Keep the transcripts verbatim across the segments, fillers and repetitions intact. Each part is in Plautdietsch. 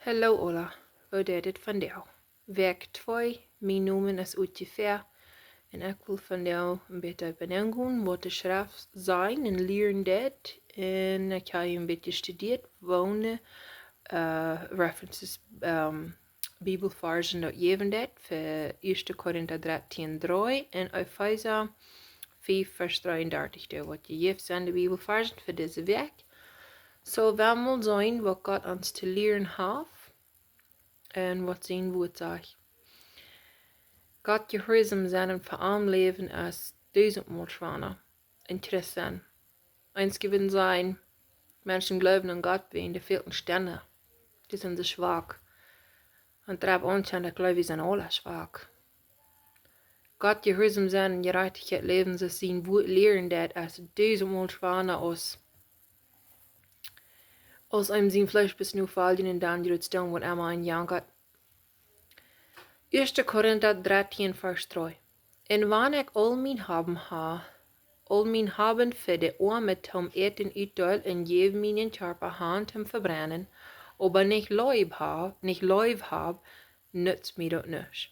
Hallo aula, woo jeit et vondoag? Wäakj twee, mien Nomen es Utje Fäa, un ekj well vondoag een bät äwa gonen, waut de Schreft sajcht un lieren deit, un ekj hab een bät studieet, woone, äh, references, ähm, Bibelvarzen daut jäwen deit, fa Ieeschte Korinta dartieen dree un Efeesa fief Varsch dreeundartich, dee waut jejäft sent de Bibelvarzen fa dise Wäakj. Soo, wie wellen seenen, waut Gott ons to lieren haft un waut sien Wuat sajcht. Gott jehuarsom sennen un fa am läwen es dusentmol schwanda. Een Christ sennen. Eens jewant sennen, Menschen jleewen aun Gott, wäajen dee fält Ständ. Dee sent soo schwak. Un doaropp aunscheinend, ekj jleew, wie sent aula schwak. Gott jehuarsom sennen un Jerajchtichkjeit läwen, soo sien Wuat lieren, daut es dusentmol schwanda aus, aus eenem sien Fleesch bloos nofoljen un dan jrots doonen, waut emma een jankat. Ieeschte Korinta dartieen Varsch dree. Un wan ekj aul mien Haben hab, aul mien Haben fa de Oame toom Äten utdeel un jäw mienen Kjarpa han toom vebrennen, oba nich Leew hab, nich Leew hab, nutzt mie daut nuscht.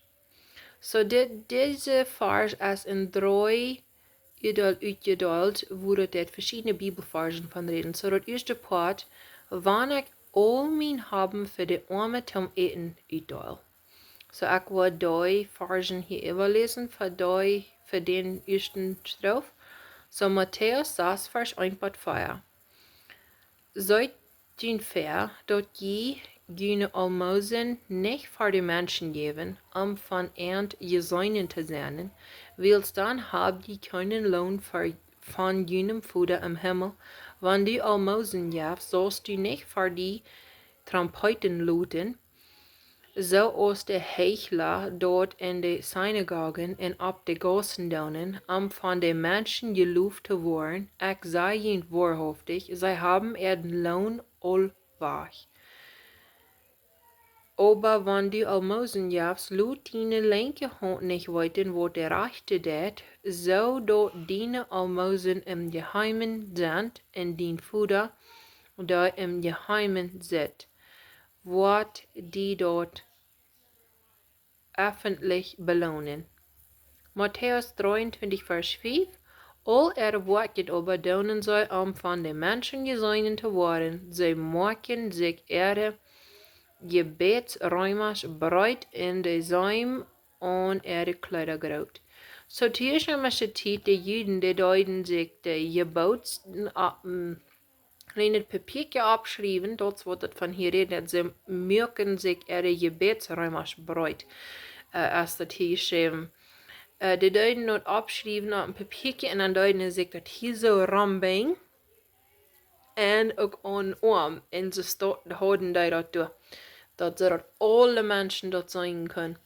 Soo, dit, dise Varsch es enn dree Deel utjedeelt, wua daut veschiedne Bibelvarzen von räden. Soo daut ieeschte Poat, wan ekj aul mien Haben fa de Oame toom Äten utdeel. Soo ekj woa dee Varzen hia äwaläsen fa dee, fa dän ieeschten Stroof. Soo Matäus sas Varsch eent bat vea. Seet junt väa, daut jie june Almosen nich ver de Menschen jäwen, om von an jeseenen to sennen, wiels dan hab jie kjeenen Loon ver, von junem Voda em Himmel. Wan du Almosen jefst, saust du nich ver die Trompeeten luten, soo aus de Heichla daut enne Synagogen un opp de Gaussen doonen, om von de Menschen jeloft to woaren. Ekj saj junt woarhauftich, see haben äaren Loon aul wajch. Oba wan du Almosen jefst, lot diene linkje Haunt nich weeten, waut de rajchte deit, soo daut diene Almosen em Jeheimen sent, un dien Voda, dee em Jeheimen sitt, woat die daut effentlich beloonen. Matäus dreeuntwintich, Varsch fief. Aul äare Woakjen oba doonen see, om von de Menschen jeseenen to woaren. See moaken sikj äare Jebädsreemasch breet un de Seem aun äare Kjleeda groot. Soo, to de römische Tiet, de Juden, dee deeden sikj de Jeboots-, a-, m, en een Papiakje oppschriewen, daut es waut daut von hia rät, daut see moaken sikj äare Jebädsreemasch breet, äh, aus daut hia jeschräwen. Äh, dee deeden daut oppschriewen opp een Papiakje un dan deeden see sikj daut hia soo rombinjen. Un uk aun Oarm. Un see sto-, hauden dee daut doa, daut see daut aule Menschen daut seenen kunnen.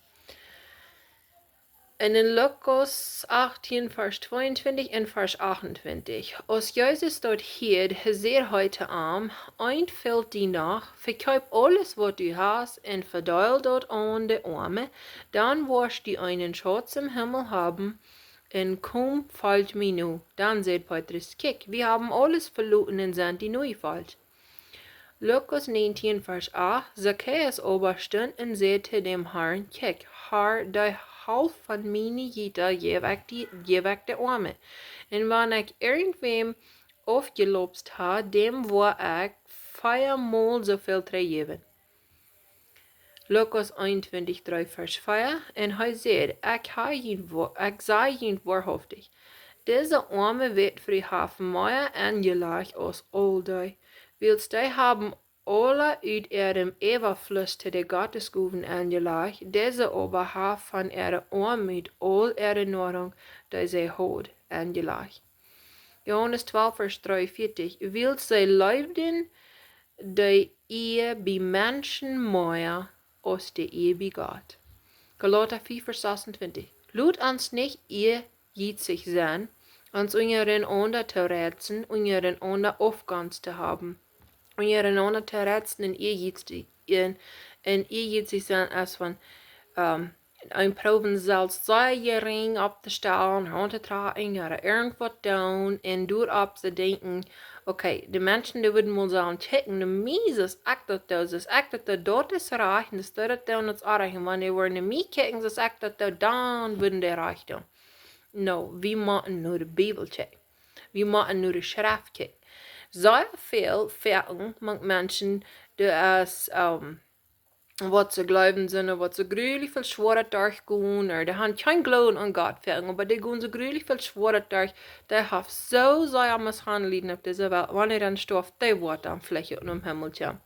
Un enn Lukas achtieen, Varsch tweeuntwintich un Varsch achtuntwintich. Aus Jesus daut hieed, säd hee to am: Eent fält die noch, vekjeep aules, waut du hast, un vedeel daut aun de Oame, dan woascht du eenen Schauz em Himmel haben, un komm, folj mie no. Dan säd Petrus: Kjikj, wie haben aules veloten un sent die nojefolcht. Lukas näajentieen, Varsch acht. Zachäus oba stunt un säd to däm Harn: Kjikj, Har, de Halft von miene Jieda jäw ekj die, jäw ekj de Oame. Un wan ekj irjentwäm aufjelopst ha, däm woa ekj veamol soo väl trigjjäwen. Lukas eenuntwintich, dree, Varsch vea. Un hee säd: Ekj ha junt wo-, ekj saj junt woarhauftich, dise oame Wätfru haft mea enjelajcht aus aul dee, wiels dee haben aula ut äarem Äwafluss to de Gottesgowen enjelajcht, dise oba haft von äare Oamut aul äare Noarunk, dee see haud, enjelajcht. Johanes twalf, Varsch dreeuntwintich. Wiels see leewden de Ea bie Menschen mea aus de Ea bie Gott. Galata fief, Varsch sasuntwintich. Lot ons nich eajietsich sennen, ons unjarenaunda to reizen, unjarenaunda Aufgonst to haben. Unjarenaunda to reizen un eajietsich, un, un eajietsich sennen es von, ähm, een proowen selfst sea jerinj opptostalen, auntotrakjen, ooda irjentwaut doonen, un doaropp to denkjen, Okay, de Menschen, dee wudden mol sajen: "Kjikj, no mie, soo aus ekj daut doo, soo aus ekj daut doo, daut es rajcht, un soo aus daut doo, daut es rajcht." Un wan dee wudden no mie kjikjen, soo aus ekj daut doo, dan wudden dee rajcht doonen. No, wie motten no de Bibel kjikjen. Wie motten no de Schreft kjikjen. Sea väl Fäakjen mank Menschen, dee es, ähm, waut see jleewen sent, waut see jrulich väl schwoa derchgonen, ooda dee haben kjeen Gloowen aun Gott, Fäakjen, oba dee gonen soo jrulich väl schwoa derch, dee haben soo sea Misshanlung opp dise Welt, wan dee dan stoaft, dee woat dan veleicht uk nom Himmel kjennen.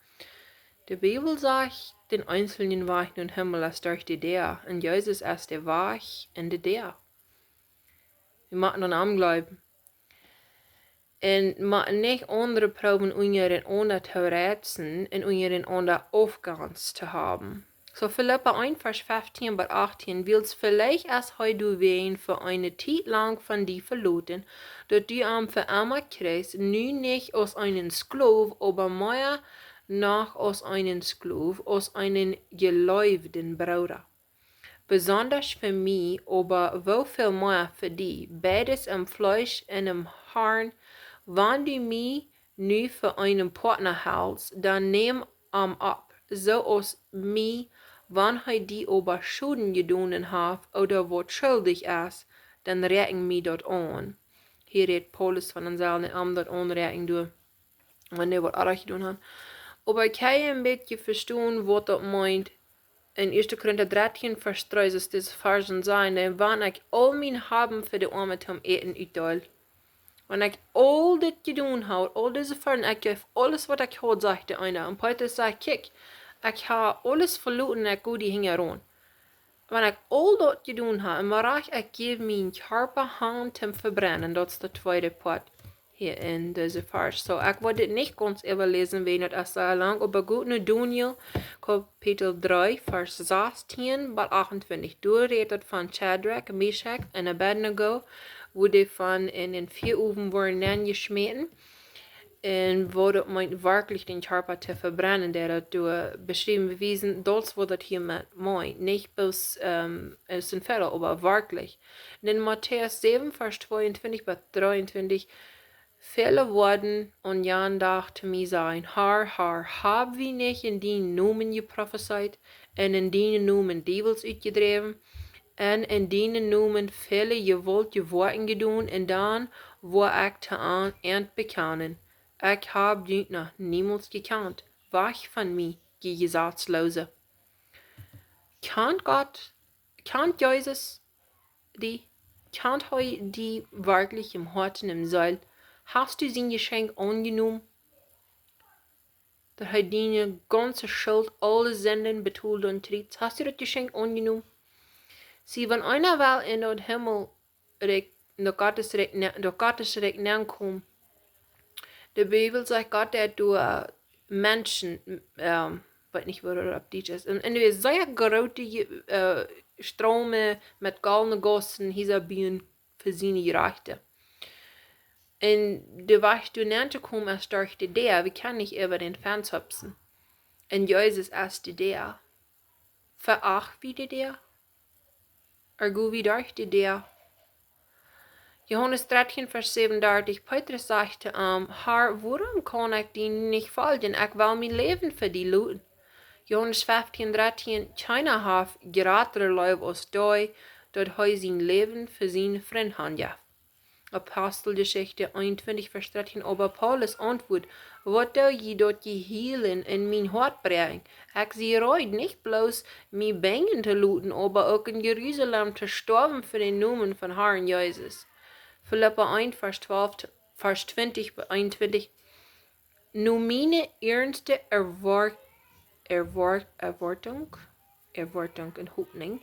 De Bibel sajcht, dän eensjen Wajch nom Himmel es derch de Däa, un Jesus es de Wajch un de Däa. Wie motten aun am jleewen. Un motten nich aundre proowen unjarenaunda to reizen un unjarenaunda Aufgonst to haben. Soo Filippa eent, Varsch feftieen bat achtieen: "Wiels veleicht es hee doawäajen fa eene Tiet lang von die veloten, daut du am fa emma kjrichst, nu nich aus eenen Sklow, oba mea noch aus eenen Sklow, aus eenen jeleewden Brooda. Besondasch fa mie, oba woo väl mea fa die, beides em Fleesch un em Harn. Wan du mie nu fa eenen Partna helst, dan nemm am opp, soo aus mie. Wan hee die oba Schoden jedonen haft ooda waut schuldich es, dan räakjen mie daut aun." Hia rät Paulus von am selfst, am daut aunräakjen doonen, wan dee waut oajch jedonen haben. Oba ekj kaun een bät vestonen, waut daut meent. En Ieeschte Korinta dartieen, Varsch dree, es dise Varsch, un sajcht: "Wan ekj aul mien Haben fa de Oame toom Äten utdeel, wan ekj aul dit jedonen hab, aul dise Varsch, ekj jeef aules, waut ekj haud", sajcht de eena. Un Petrus sajcht: "Kjikj, ekj hab aules veloten, ekj go die hinjaraun. Wan ekj aul daut jedonen hab, un mau rajcht, ekj jeef mienen Kjarpa han toom vebrennen." Daut es de tweede Poat hia en dise Varsch. Soo, ekj woa dit nich gaunz äwaläsen, wiels daut es sea lang, oba go no Daniel, Kapitel dree, Varsch sastieen bat achtuntwintich. Doa rät daut von Schadrak, Meschak un Abednego, woo dee von en dän Fieaowen worden nenjeschmäten. Un woo daut meent, werkjlich dän Kjarpa to vebrennen, dee daut doa beschräwen, bewiesen, daut es, waut daut hia met meent. Nich bloos, ähm, es een Fäla, oba werkjlich. Un en Matäus säwen, Varsch tweeuntwintich bat dreeuntwintich: "Väle woaren aun jan Dach to mie sajen: Herr, Herr, hab wie nich en dienen Nomen jeprofezeit, un en dienen Nomen Diewels utjedräwen, un en dienen Nomen väle jewaultje Woakjen jedonen? Un dan woa ekj to an, an bekjanen: Ekj hab junt noch niemols jekjant. Wajch von mie, jie Jesazloose." Kjant Gott, kjant Jesus die, kjant hee die werkjlich em Hoat un em Seel? Hast du sien Jeschenkj aunjenomen? Daut hee diene gaunze Schult, aule Sinden betolt aum Kjriez. Hast du daut Jeschenkj aunjenomen? See, wan eena well en daut Himmelrikj, daut Gottes Rikj, ne-, daut Gottes Rikj nenkomen, de Bibel sajcht, Gott deit doa Menschen, ähm, weet nich, woo daut opp Dietsch es, un, un doa sea groote, äh, Stroome met goldne Gaussen, Hiesa buen fa siene Jerajchte. Un de Wajch doa nenn to komen es derch de Däa. Wie kjennen nich äwa dän Fenz hupsen. Un Jesus es de Däa. Veacht wie de Däa? Ooda go wie derch de Däa? Johanes dartieen, Varsch säwenundartich, Petrus sajcht to am: "Herr, wuarom kaun ekj die nich foljen? Ekj well mien Läwen fa die loten." Johanes feftieen, dartieen: "Kjeena haft jratre Leew aus dee, daut hee sien Läwen fa siene Frind hanjeft." Aposteljeschicht eenuntwintich, Varsch dartieen: Oba Paulus auntwuad: "Waut doo jie, daut jie hielen un mien Hoat bräakjen? Ekj sie reed, nich bloos mie binjen to loten, oba uk en Jerusalem to stoawen fa dän Nomen von Herrn Jesus." Filippa eent, Varsch twalf, Varsch twintich bat eenuntwintich: "No miene iernste Erwar-, Erwar-, Erwartunk, Erwartunk un Hopninj,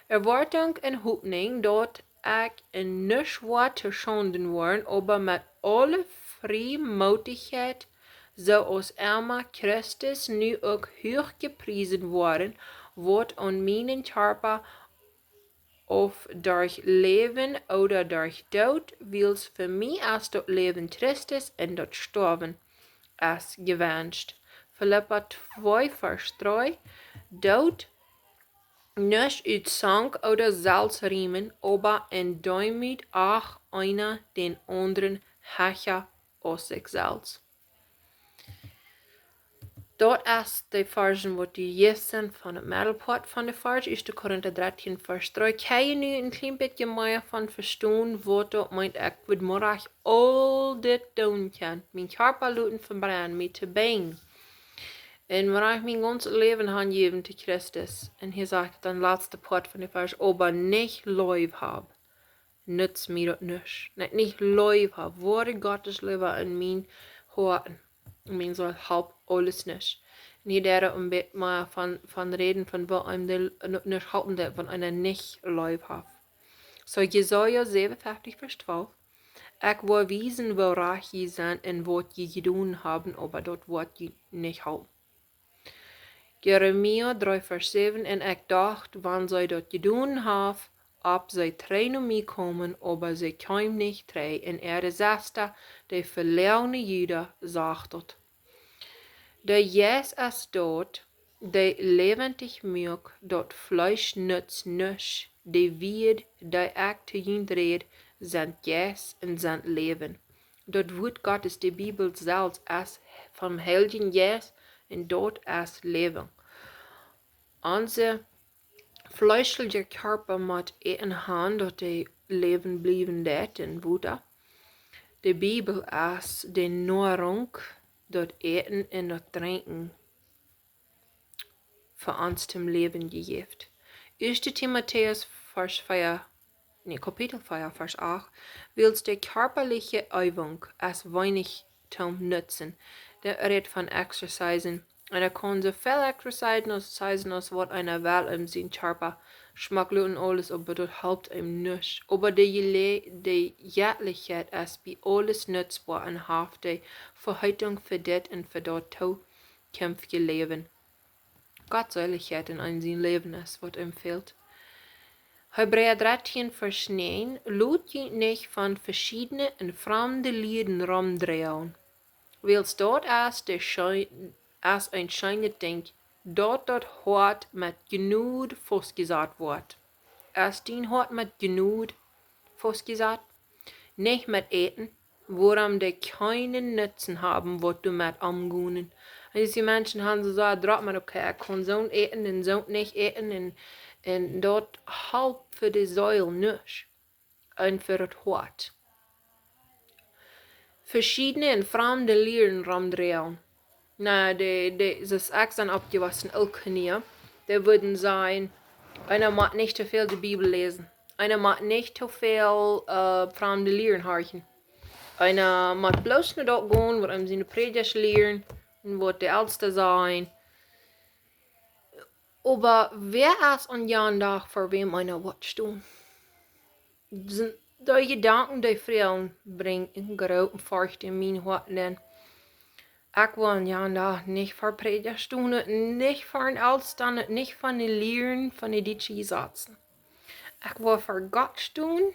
Erwartunk un Hopninj, daut ekj en nuscht woa to Schaunden woaren, oba met aule Friemootichkjeit, soo aus emma Christus nu uk huach jepriesen woaren woat aun mienen Kjarpa, auf derch Läwen ooda derch Doot, wiels fa mie es daut Läwen Christus un daut Stoawen es Jewenn." Filippa twee, Varsch dree: "Doot nuscht ut Zank ooda Selfstriemen, oba en Deemoot acht eena dän aundren hecha aus sikj selfst. Daut es de Varschen waut du jefst von daut Meddelpoat von de Varsch, ieeschte Korinta dartieen Varsch dree. Kjenn jie nu een kjlien bät mea von vestonen waut daut meent? Ekj wudd morjen aul dit doonen kjennen, mien Kjarpa loten vebrennen, mie to binjen, un wan ekj mien gaunzet Läwen hanjäwen to Christus, un hia sajcht daut latste Poat von de Varsch, oba nich Leew hab, nutzt mie daut nuscht. Nich, nich Leew hab, woare Gottes Leew en mien Hoat, en miene Seel, halpt aules nuscht. Un hia deit daut een bät mea von, von räden, von woo eem de, nu-, nuscht halpen deit, wan eena nich Leew haft. Soo, Jesaja säwenunfeftich Varsch twalf. Ekj woa wiesen, woo rajcht jie sent un waut jie jedonen haben, oba daut woat junt nich halpen. Jeremia dree Varsch säwen. Un ekj docht, wan see daut jedonen haft, woat see trigj no mie komen, oba see kjeem nich trigj. Un äare Sesta, de veloagne Juda, sach daut. De Jeist es daut, dee läwendich moakt, daut Fleesch nutzt nuscht. De Wieed, dee ekj to junt räd, sent Jeist un sent Läwen. Daut Wuat Gottes, de Bibel selfst, es vom Heiljen Jeist un daut es Läwen. Onse fleeschelje Kjarpa mott Äten han, daut dee läwen bliewen deit un Wota. De Bibel es de Noarunk, daut Äten un daut Drinkjen fa ons toom Läwen jejäft. Ieeschte Timotäus Varsch vea, nä, Kapitel vea, Varsch acht. Wiels de kjarpaliche Eewunk es weinich toom Nutzen. Daut rät von exercisen. Un eena kaun soo väl exercisen aus, exercisen aus waut eena well, om sien Kjarpa schmock loten aules, oba daut halpt eenem nuscht. Oba de Jele-, de Jettlichkjeit es bie aules nutzboa un haft de Veheetunk fa dit un fa daut tookjemftje Läwen. Gottseelichkjeit en eenem sien Läwen es waut eenem fält. Hebräa dartieen Varsch näajen. Lot junt nich von veschiedne un framde Lieren romdroagen. Wiels daut es de schee-, es een scheenet Dinkj, daut daut Hoat met Jnod faustjesat woat. Es dien Hoat met Jnod faustjesat? Nich met Äten, wuarom dee kjeenen Nutzen haben, waut du met omgonen. Un dise Menschen han soo sea drock met, okay, ekj kaun soont äten un soont nich äten un, un daut halpt fa de Seel nuscht. Un fa daut Hoat. Veschiedne un framde Lieren romdroagen. Na, de, de, soo aus ekj sie oppjewossen, uk hia, dee wudden sajen, eena mott nich too väl de Bibel läsen. Eena mott nich too väl, äh, framde Lieren horchen. Eena mott bloos no daut gonen, waut eenem siene Prädjasch lieren un waut de Eltste sajen. Oba wäa es aun jan Dach, fa wäm eena woat stonen? Sent dee Jedanken, dee Froagen brinjen eene groote Forcht en mien Hoat nenn. Ekj well aun jan Dach nich fa Prädja stonen, nich fa een Eltsten, nich fa de Lieren von de dietsche Jesazen. Ekj well fa Gott stonen,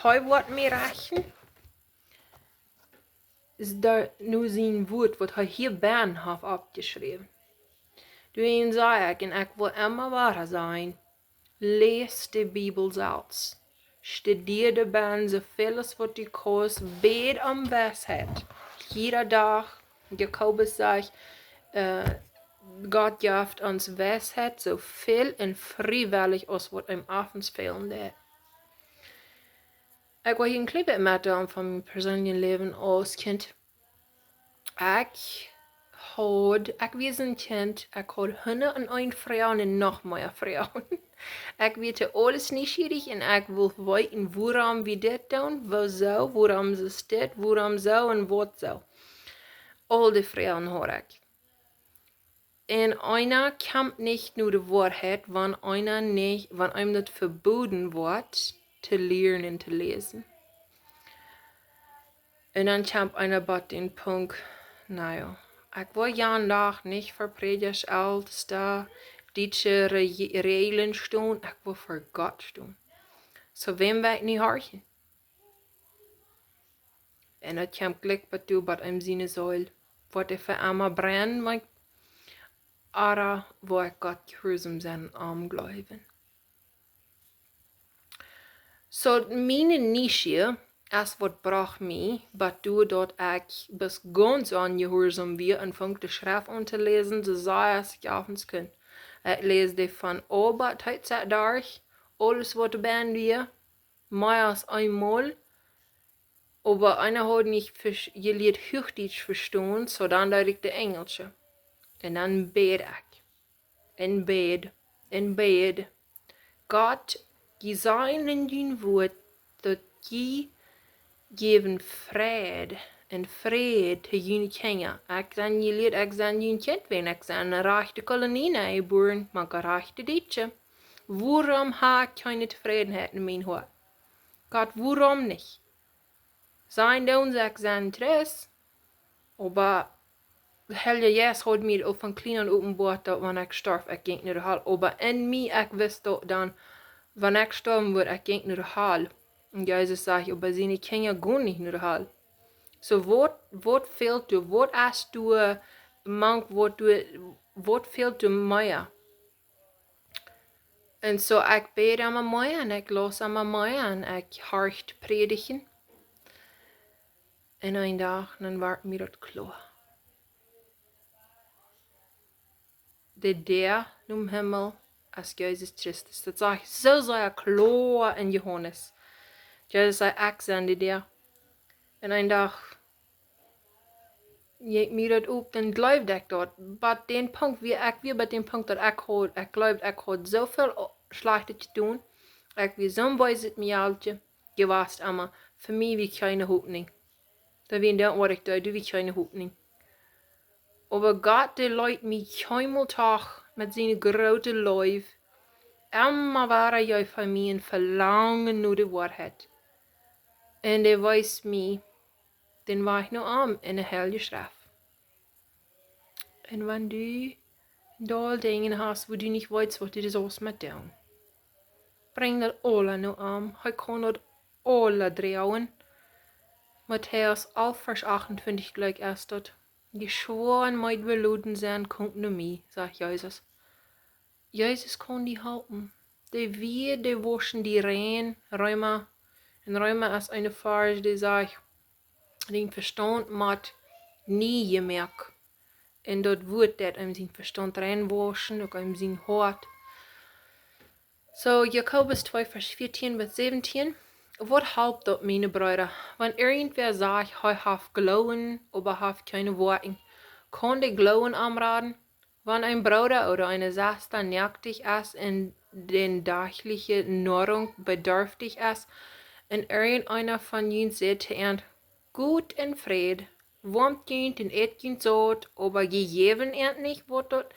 hee woat mie rechten. Es daut nu sien Wuat, waut hee hia bennen haft oppjeschräwen. Doawäajen saj ekj, un ekj well emma wada sajen, läs de Bibel selfst. Studia de Bibel soo väl aus waut du kaust, bäd om Weisheit. Jieda Dach, Jakobus sajcht, äh, Gott jeft ons Weisheit soo väl un friewellich aus waut eenem ons fälen deit. Ekj well hia een kjlien bät metdeelen von mien perseenlichet Läwen aus Kjint. Ekj haud, ekj wia een Kjint, ekj haud hundat un eent Froagen un noch mea Froagen. Ekj wia to aules nieschierich un ekj wull weeten, wuarom wie dit doonen, woo soo, wuarom es dit, wuarom soo un waut soo. Aul dee Froagen haud ekj. Un eena kjemt nich no de Woarheit, wan eena nich, wan eenem daut vebooden woat, to lieren un to läsen. Un dan kjemt eena bie dän Punkt, na jo, ekj well jan Dach nich fa Prädjasch, Eltste, dietsche Re-, Räajlen stonen, ekj well fa Gott stonen. Soo, wäm well ekj nu horchen? Un daut kjemt jlikj bie doa bie eenem siene Seel, woat hee fa emma brennen, like, ooda woa ekj Gott jehuarsom sennen un am jleewen? Soo, miene Nieschia, es waut brocht mie, bat doa daut ekj bat gaunz onjehuarsom wia un funk de Schreft aun to läsen, soo sea aus ekj oftens kunn. Ekj läs dee von Oba Tiet derch, aules waut doa benn wia, mea aus eemol. Oba eena haud nich ves-, jelieet Huachdietsch vestonen, soo dan deed ekj de Enjelsche. Un dan bäd ekj. Un bäd. Un bäd. Gott, jie sajen en jun Wuat, daut jie jäwen Fräd un Fräd to june Kjinja. Ekj sie jelieet, ekj sie jun Kjint, wan ekj sie en ne rajchte Kolonie jebuaren, mank rajchte Dietsche. Wuarom ha ekj kjeene Tofrädenheit en mien Hoat? Gott, wuarom nich? Sajen doonen see, ekj sie trist, oba de Heilje Jeist haud mie uk von kjlien aun openboat, daut wan ekj storf, ekj jinkj no de Hal. Oba en mie, ekj wist daut dan, wan ekj stoawen wudd, ekj jinkj no de Hal. Un Jesus sajcht, oba siene Kjinja gonen nich no de Hal. Soo, waut, waut fält die? Waut es die mank, waut die, waut fält die mea? Un soo, ekj bäd emma mea un ekj laus emma mea un ekj horcht Prädichten. Un een Dach, dan wort mie daut kloa. De Däa nom Himmel es Jesus Christus. Daut sach ekj soo sea kloa en Johanes. Jesus säd, ekj sie de Däa. Un een Dach, jinkj mie daut uk, dan jleewd ekj daut. Bat dän Punkt, wia ekj wia bat dän Punkt daut ekj haud, ekj jleewd, ekj haud soo väl o-, Schlajchtet jedonen. Ekj wia soon beeset Mejal jewast emma. Fa mie wia kjeene Hopninj. Daut wia daut, waut ekj deed, doa wia kjeene Hopninj. Oba Gott, dee leet mie kjeenmol doch met siene groote Leew. Emma wia hee fa mie een Velangen no de Woarheit. Un dee wees mie dän Wajch no am en de Heilje Schreft. Un wan du en Deel Dinja hast, wua du nich weetst, waut du saust met doonen, brinj daut aula no am. Hee kaun daut aula droagen. Matäus alf, Varsch achtuntwintich, jlikj es daut. Dee schwoa un meed beloden sent, komt no mie, sajcht Jesus. Jesus kaun die halpen. Dee wia, dee woat die reinen, Reema. Un Reema es een Varsch, dee sajcht, dien Vestaunt mott nie jemoakt. Un daut Wuat deit eenem sien Vestaunt reinwauschen, uk eenem sien Hoat. Soo, Jakobus twee, Varsch vieetieen bat säwentieen. Waut halpt daut, miene Breeda, wan irjentwäa sajcht, hee haft Gloowen, oba haft kjeene Woakjen? Kaun de Gloowen am raden? Wan een Brooda ooda eene Sesta noaktich es un de dachliche Noarunk bedarftich es, un irjenteena von junt sajcht to an: "Got en Fräd, woamt junt un ät junt saut", oba jie jäwen an nich, waut daut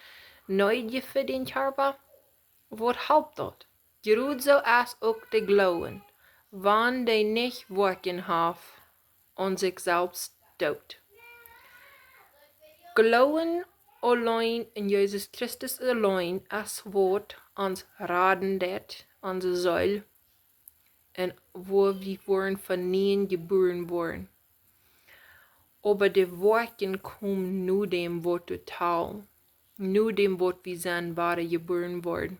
needje fa dän Kjarpa, waut halpt daut? Jrod soo es uk de Gloowen, wan dee nich Woakjen haft, aun sikj selfst doot. Gloowen auleen en Jesus Christus auleen es waut ons raden deit, onse Seel, un woo wie woaren von nieem jebuaren woaren. Oba de Woakjen komen no däm, waut wie talen, no däm, waut wie sent wada jebuaren worden.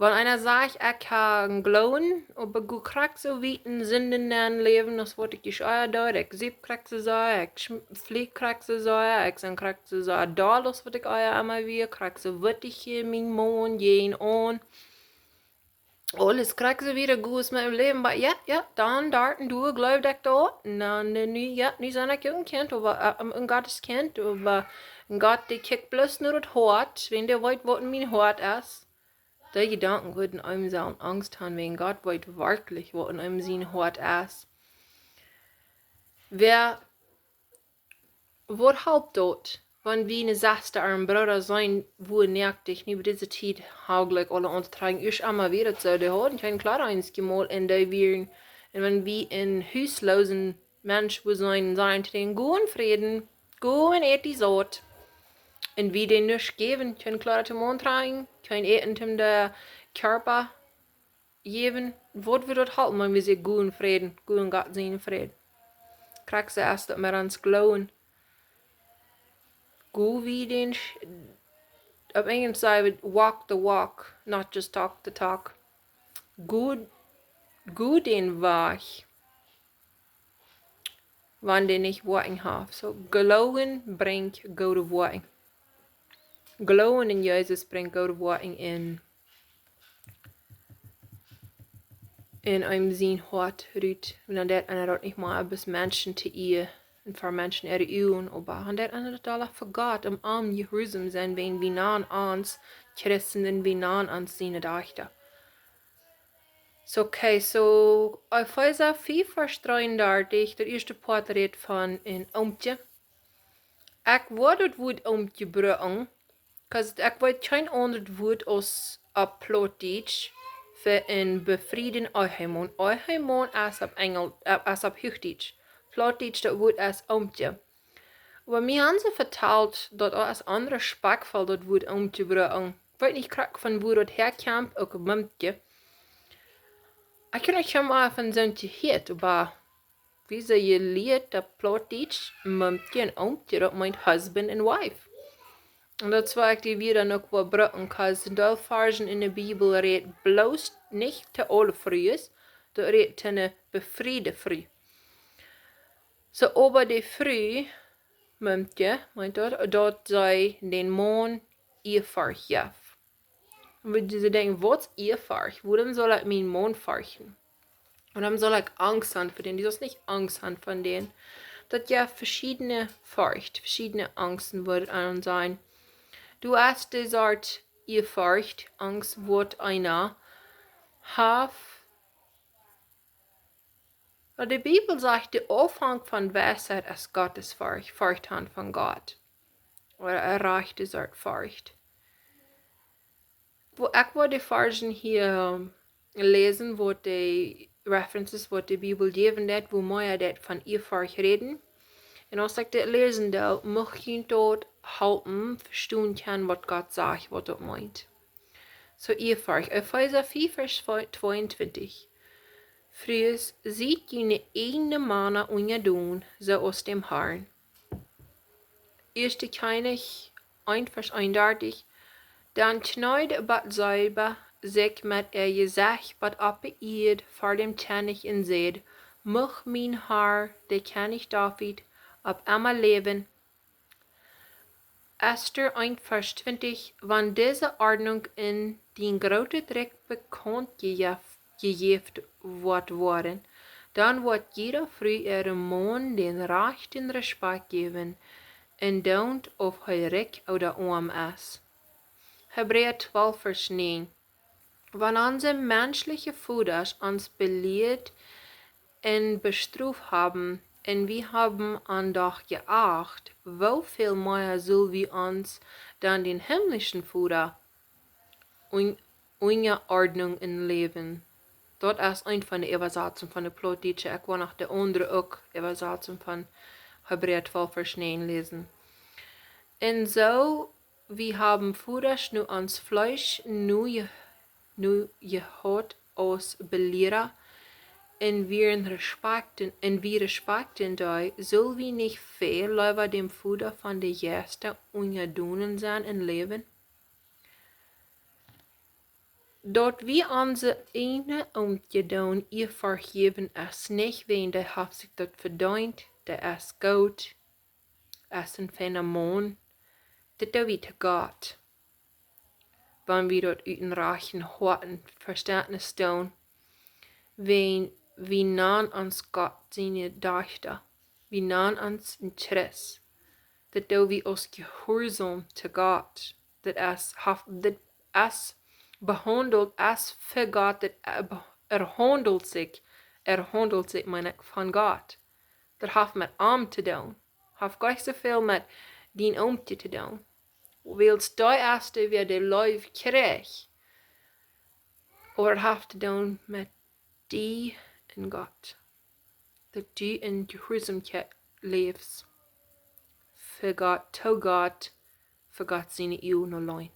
Wan eena sajcht: "Ekj ha een Gloowen, oba ekj go krakjt soo wiet en Sinden nenn läwen aus waut ekj ieescht ea deed. Ekj sip krakjt soo sea, ekj schm-, fleek krakjt soo sea, ekj sie krakjt soo sea doll aus waut ekj ea emma wia, krakjt soo wutich hia mien Maun jäajen aun. Aules krakjt soo wieda goot met mien Läwen, oba jo, jo, dan doa un doa jleew ekj daut. Un dan, äh, nu, jo, nu sie ekj uk een Kjint, oba, äh, een Gott sien Kjint, oba een Gott, dee kjikjt bloos no daut Hoat, wan dee weet, waut en mien Hoat es." Dee Jedanken wudden eenem sellen Angst han, wan Gott weet werkjlich, waut en eenem sien Hoat es. Wäa, waut halpt daut, wan wie eene Sesta ooda een Brooda seenen, woo noaktich, nu bie dise Tiet, ha jlikj aule auntrajcht, es emma wada soo, dee hauden kjeen Kjleeda eenjemol un dee wieren, un wan wie een husloosen Mensch woo seenen, sajen to dän: "Go en Fräd, go un ät die saut." Un wie dän nuscht jäwen, kjeen Kjleeda toom auntrajcht, kjeen Äten toom de Kjarpa jäwen, waut wudd daut halpen, wan wie säden: "Go en Fräd, go en Gott sienen Fräd"? Krakjt soo es daut met ons Gloowen. Go wie dän Sch-, opp Enjlisch saj wie: "Walk the walk, not just talk the talk." Go, go dän Wajch. wan dee nich Woakjen haft. So, Gloowen brinjt goode Woakjen. Gloowen en Jesus brinjt goode Woakjen en, en eenem sien Hoat rut. Un dan deit eena daut nich mea bloos Menschen to Iea un fa Menschen äare Uagen, oba dan deit eena daut aula fa Gott, om am jehuarsom sennen, wan wie nanen ons Christen, wan wie nanen ons siene Dajchta. So, okay, so Efeesa fief Varsch dreeundartich, daut ieeschte Poat rät von een Oomkje. Ekj wudd daut Wuat Oomkje brucken, 'cause ekj weet kjeen aundret Wuat aus opp Plautdietsch fa een befrieden Ehemaun. Ehemaun es opp Enjel-, eh, es opp Huachdietsch. Plautdietsch daut Wuat es Oomkje. Oba mie haben see vetalt daut daut es onrespektvoll daut Wuat Oomkje brucken. Ekj weet nich krakjt von wua daut häakjemt, uk Mumkje. Ekj kaun nich mea von soont jehieet, oba wie sent jelieet daut Plautdietsch, Mumkje un Oomkje, daut meent husband and wife. Un daut es wua ekj dee Wieed dan uk well brucken, 'cause een Deel Varschen en de Bibel rät bloos nich to aule Frues, daut rät to eene befriede Fru. So, oba dee Fru, Mumkje, meent daut, daut see dän Maun Ieaforcht jeft. Un wie, dee denkjen, waut es Ieaforcht? Wuarom saul ekj mienen Maun forchten? Wuarom saul ekj Angst haben fa dän? Du saust nich Angst haben fa dän. Daut jeft veschiedne Forcht, veschiedne Angsten woat aun sennen. Du hast dee Sort Ieaforcht, Angst, waut eena haft. Oba de Bibel sajcht, de Aunfank von Weisheit es Gottesforcht, Forcht haben von Gott. Ooda eene rajchte Sort Forcht. Wua ekj wudd de Varschen hia, ähm, läsen, waut de References, waut de Bibel jäwen deit, wua mea daut von Ieaforcht räden. Un aus ekj dit läsen doo, mucht junt daut halpen vestonen kjennen, waut Gott sajcht, waut daut meent. So, Ieaforcht, Efeesa fief, Varsch twee-, tweeuntwintich. Frues, siet june ieejne Mana unjadon, soo aus däm Harn. Ieeschte Kjennich eent, Varsch eenundartich. Dan kjneed Batseba sikj met äa Jesecht bat opp de Ieed ver däm Kjennich un säd: Mucht mien Har, de Kjennich David, opp emma läwen. Esta eent, Varsch twintich: Wan dise Ordnunk en dien grootet Rikj bekaunt jejäft, jejäft woat woaren, dan woat jieda Fru äarem Maun dän rajchten Respakjt jäwen, endoont auf hee rikj ooda oam es. Hebräa twalf, Varsch näajen: Wan onse menschliche Vodasch ons belieet un bestroft haben, un wie haben an doch jeacht, woo väl mea sull wie ons dan dän himmlischen Voda un-, unjaordnen un läwen? Daut es eent von de Äwasatzunk von de Plautdietsche. Ekj well noch de aundre uk Äwasatzunk von Hebräa twalf, Varsch näajen läsen. Un soo wie haben Vodasch no ons Fleesch no je-, no jehaut aus Beliera, un wie respakjten, un wie respakjten dee, sull wie nich väl leewa däm Voda von de Jeista unjadon sennen un läwen? Daut wie onse ieejne Oomkje doonen Ieaforcht jäwen, es nich wäajen dee haft sikj daut vedeent, dee es goot, es een feina Maun, dit doo wie to Gott. Wan wie daut ut een rajchtet Hoat un Vestentnis doonen, wan wie nanen ons Gott siene Dajchta, wie nanen ons een Christ, dit doo wie aus jehuarsom to Gott. Dit es, haft, dit es behaundelt, es fa Gott, dit, eh, be-, erhaundelt sikj, erhaundelt sikj, meen ekj, von Gott. Daut haft met am to doonen. Haft nich soo väl met dien Oomkje to doonen. Wiels dee es dee, wäa de Leew kjricht. Oba daut haft to doonen met die un Gott. Daut du en Jehuarsamkjeit läfst. Fa Gott, to Gott, fa Gott siene Uagen auleen.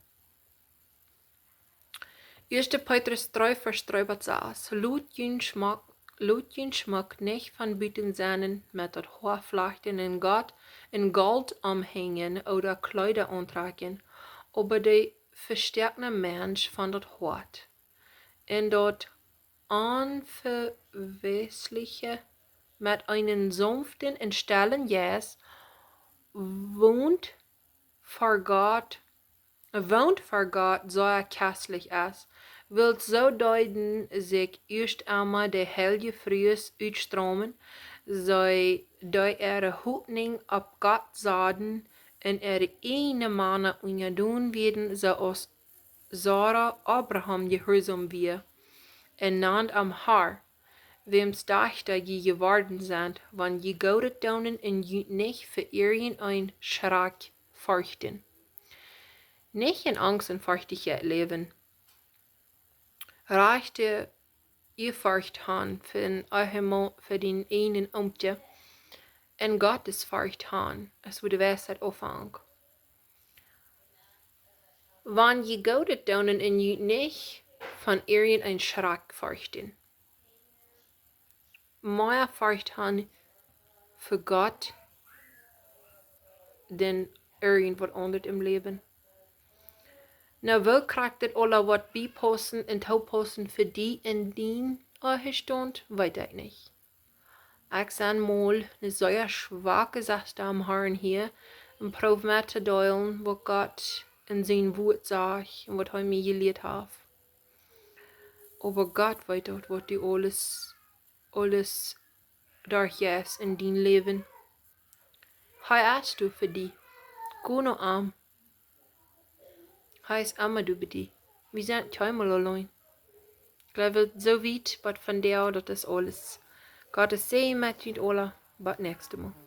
Ieeschte Petrus dree, Varsch dree bat sas. Lot jun Schmuck, lot jun Schmuck nich von buten sennen met daut Hoa flachten un Golt, un Golt omhenjen ooda Kjleeda auntrakjen, oba de vestoakne Mensch von daut Hoat, un daut onvewäsliche met eenen saunften un stellen Jeist, woont ver Gott, woont ver Gott sea kjestlich es, wiels soo deeden sikj ieescht emol de heilje Frues utstroomen, see dee äare Hopninj opp Gott saden un äare ieejne Mana unjadon wieren, soo aus Sara Abraham jehuarsom wia, un nand am Har, wäms Dajchta jie jeworden sent, wan jie Goodet doonen un junt nich fa irjent een Schrakj ferchten. Nich en Angst un Ferchtichkjeit läwen. Rajchte Ieefercht han fa dän Ehemaun, fa dän eenen Oomkje, un Gottesfercht han, es wua de Weisheit aunfangt. Wan jie Goodet doonen un junt nich von irjent een Schrakj ferchten. Mea Fercht han fa Gott dan irjent waut aundret em Läwen. Nu, woo krakjt dit aula waut biepaussen un toopaussen fa die en dien Ehestaunt, weet ekj nich. Ekj sie mol eene sea schwake Sesta em Harn hia un proow met to deelen waut Gott en sien Wuat sajcht un waut hee mie jelieet haft. Oba Gott weet daut, waut du aules, aules derchjeist en dien Läwen. Hee es doa fa die. Go no am. Hee es emma doa bie die. Wie sent kjeenmol auleen. Ekj jleew, soo wiet, waut von die, daut es aules. Gott es Säajen met junt aula. Bat näakjstet Mol.